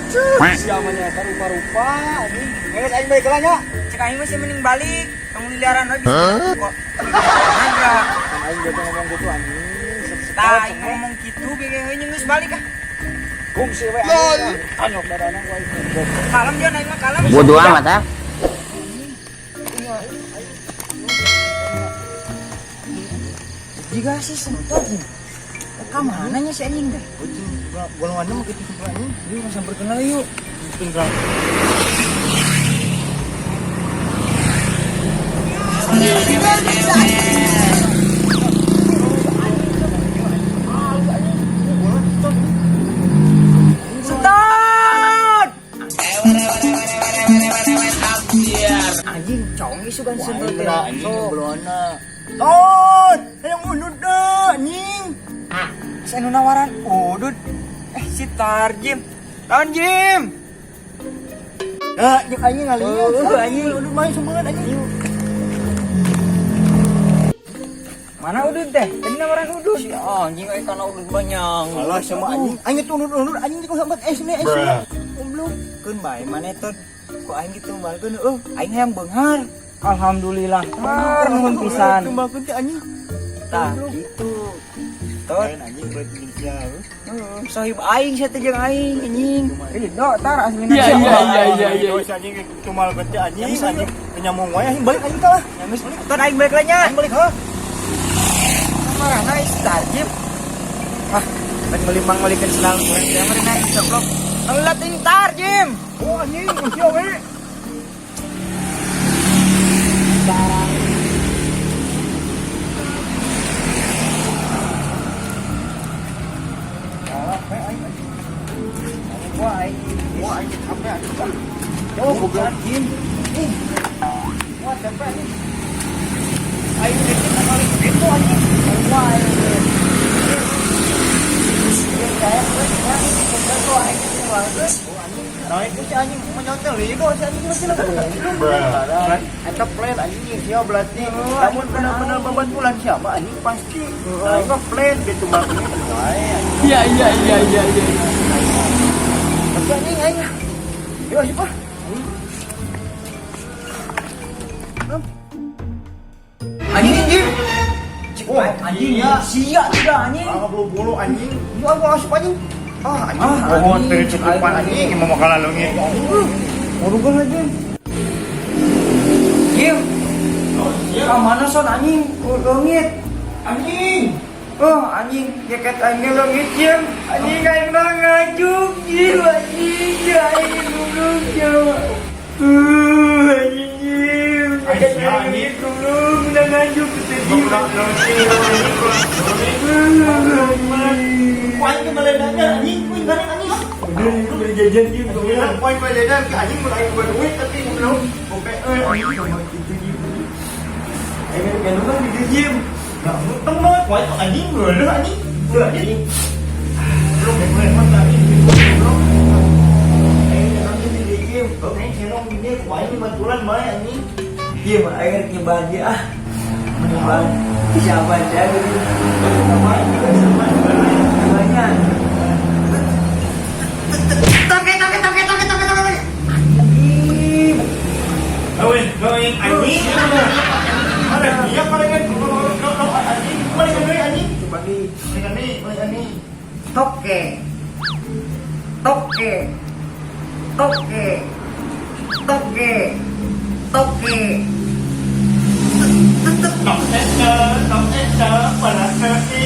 Siapa nya rupa-rupa anjing. Geus aing balik heula nya. Cek aing mah sih mending balik. Tong liliaran we bisa kok. Nandra. Aing ge ngomong gitu anjing. Tah aing ngomong kitu ge ge geus balik ah. Kungsi we anjing. Tanyok dadana ku aing. Kalem Jon aing mah kalem. Bodoh amat ah. Jika sih sentot nih. Ka mana nya si anjing teh? Golongannya mah kitu semua anjing. Yuk langsung berkenal yuk. Tinggal. Sentot! Anjing cong isu kan sentot teh. Anjing golonganna. Tot, hayang udud deh anjing. Saya nu nawaran udud. Eh si Tarjim. Tahun Jim. Ah, jeung aing ngalieu. Oh, anjing. Udud main sumbeun anjing. Mana udud teh? Tadi nawaran udud. Si anjing euy kana udud banyak. Alah sama anjing. Aing itu undur-undur anjing teh sambat es nih es nih. Goblok. Keun bae maneh tot. Ku aing ditumbalkeun eueuh, aing hayang beunghar. Alhamdulillah. Tar nuhun pisan. Tumbalkeun teh anjing. Tah gitu. Tot. Lain anjing buat Indonesia. Heeh, sohib aing sia teh jeung aing anjing. Ridho tar aslina. Iya, iya, iya, iya, iya. Si anjing tumbalkeun teh anjing anjing nyamung wae anjing balik anjing kalah. Ya geus tot aing balik lah nya. Aing balik heuh. Marana is tarjib. Ah, rek meuli mang meulikeun sendal kurang teh mah naik coplok. Ngelat ini tarjim. Oh anjing sia we. Wah, aing. Wah anjing capek anjing. Oh goblok. Jim. Ih. Wah capek anjing. Aing dikit kali gitu anjing. Wah, aing. Nah itu si anjing menyotel lido si anjing masih lagi. Eta plan anjing sia berarti. Namun benar-benar membantulan siapa anjing pasti. Nah itu plan gitu maksudnya. Iya iya iya iya iya. Tapi anjing aing. Yo siapa? Anjing anjing. Wah, Anjing iya. sia tidak anjing. Ah bulu-bulu anjing. Yo aku asup anjing. Ah anjing. Ah, Pohon anjing. dari cukupan anjing mau makanan leungit. Urugan aja. Jim. Ka mana son anjing? Leungit. Anjing. Oh, anjing, jaket aing ge leungit, Jim. Anjing aing mah ngajuk, Jim. Anjing, ya aing goblok, ya. Anjing, Jim. Jaket Anjing, aing anjing. leungit, goblok, udah ngajuk gitu, Jim. Wah, anjing meledaknya anjing, kuing bareng anjing. Udah, beli jajan, Jim. Bilang poin beda anjing mulai berduit tapi belum oke eh anjing Sama gitu, Jim. Aing gendongan gitu, Jim. nggak untung banget poin tuh anjing dulu anjing dulu anjing belum belum anjing belum Aing gendong gitu, Jim. oke cenong ini poin bantuan bae anjing Jim, aing rek nyobaan dia ah. Menyobaan siapa aja gitu. sama sama Banyak. Toke toke toke toke toke toke. Anjing. Kawin, kawin anjing. Ada dia kalau kan anjing, balik ke anjing. Coba di Balik nih, balik nih. toke. Toke. Toke. Toke. Toke. Tok ete, tok ete, pada itu.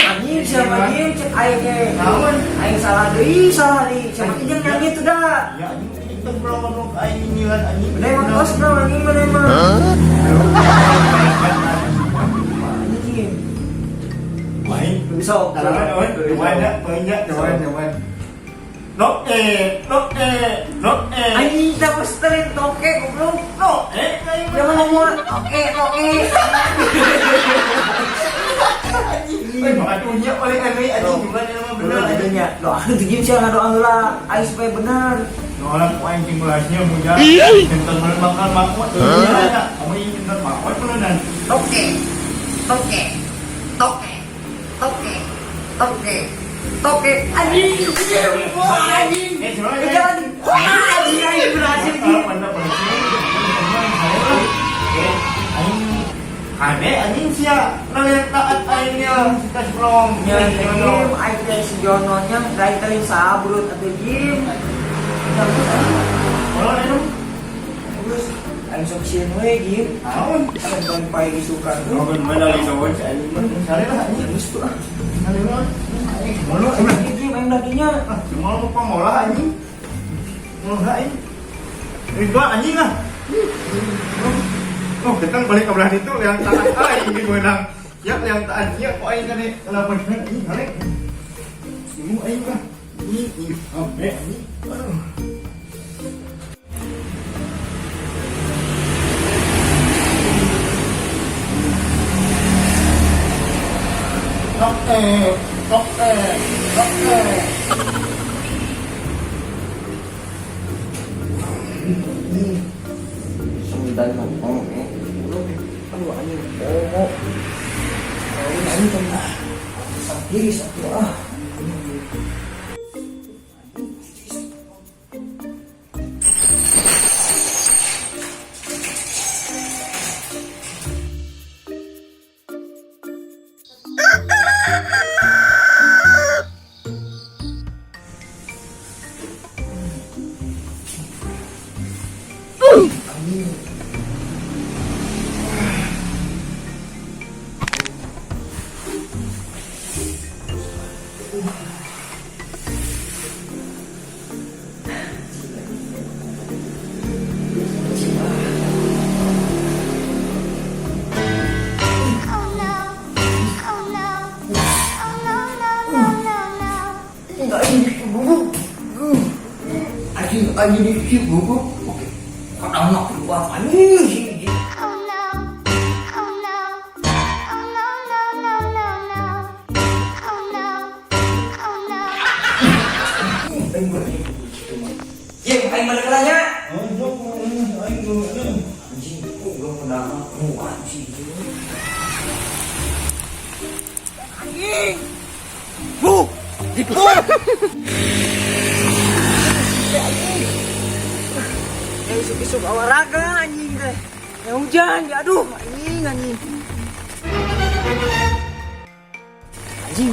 Anjing siapa anjing cek aing ge. Naon? Aing salah deui, salah deui. Siapa jeung nyanyi tuh dah. Ya anjing ini teh belum aing nyinyilan anjing. Udah emang tos bro anjing mana emang. Anjing. Main. Besok. Banyak, banyak, banyak, banyak. Nok eh, nok eh, nok eh. Anjing tak mesti toke goblok. Nok eh, Jangan ngomong toke toke. Eh, aduhnya paling aneh anjing gimana emang bener anjing. Bener Doa tuh jim sih doa heula aing supaya bener. Nolak ku aing timulasinya muja. Cinta makan makmut. Iya, kamu ingin cinta makmut beneran. Toke. Toke. Toke. Toke. Toke. Toke. Anjing. Wah, anjing. Jangan. Wah, anjing aing berhasil, Jim. Kade anjing sia, nalian taat aing nya si tas belum. Ya, Jim, aing teh si Jononya dari teh sabrut atuh Jim. Kalau itu Terus aing sok sieun we, Jim. naon? Aing ban pae isukan. Oh, bener lagi naon si anjing mah. Sare lah anjing. Geus tuh ah. Sare lah. Mulu Anjing, Jim, aing dadinya. ah, cuma mau pamolah anjing. Molah anjing. Ridwan anjing lah. Oh, datang balik ke belah itu yang tangan aing di menang. Ya yang taat ya kok aing kene kenapa anjing hale. Ini aing lah. Ini ini ambe anjing. Aduh. Toke, toke, toke. Sembilan ngomong eh. Aduh anjing poho. Aing anjing teh. Sakit sakit ah. Oh no. Oh no. Oh no, no, no, no, no. Anjing bubuk. Anjing anjing di bubuk. Oke. Kadang keluar anjing. Oh no. Oh no. Oh no, no, no, no, no. Oh no. Oh no. Aing berarti gitu mah. Ye, aing balik nanya. Anjing, kok belum pernah mau anjing. Anjing. Bu, bu. Ya isuk-isuk olahraga anjing teh. Ya hujan, ya aduh anjing anjing. Anjing,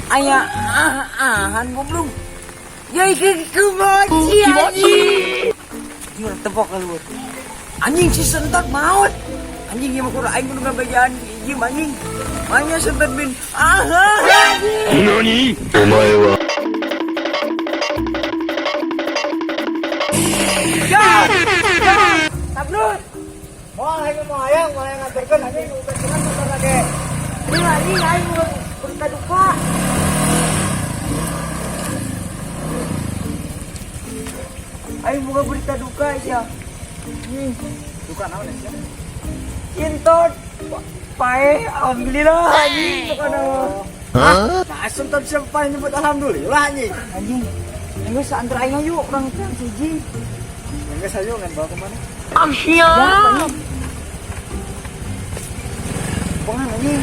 aya ah ahan goblok. Ya iki kumaci anjing. Anjing tepok keluar. Anjing si sentot maut. Anjing ieu mah kudu aing kudu ngabejaan ieu anjing. Makanya sentot bin. Ah anjing. 何お前は。 Ya. Ya. Sabrut. Moal aing mau hayang, moal hayang nganterkeun anjing udah motor lagi. Ini anjing aing mau berita duka. Aing buka berita duka ya. Anjing. Duka naon ya? Intot pae alhamdulillah anjing pokoknya mah. Nah, sentot siapa yang nyebut alhamdulillah anjing. Anjing. Enggeus antar aing yuk urang teh siji. Enggak sayo ngan bawa kemana? Ya, anjing. Bongan anjing.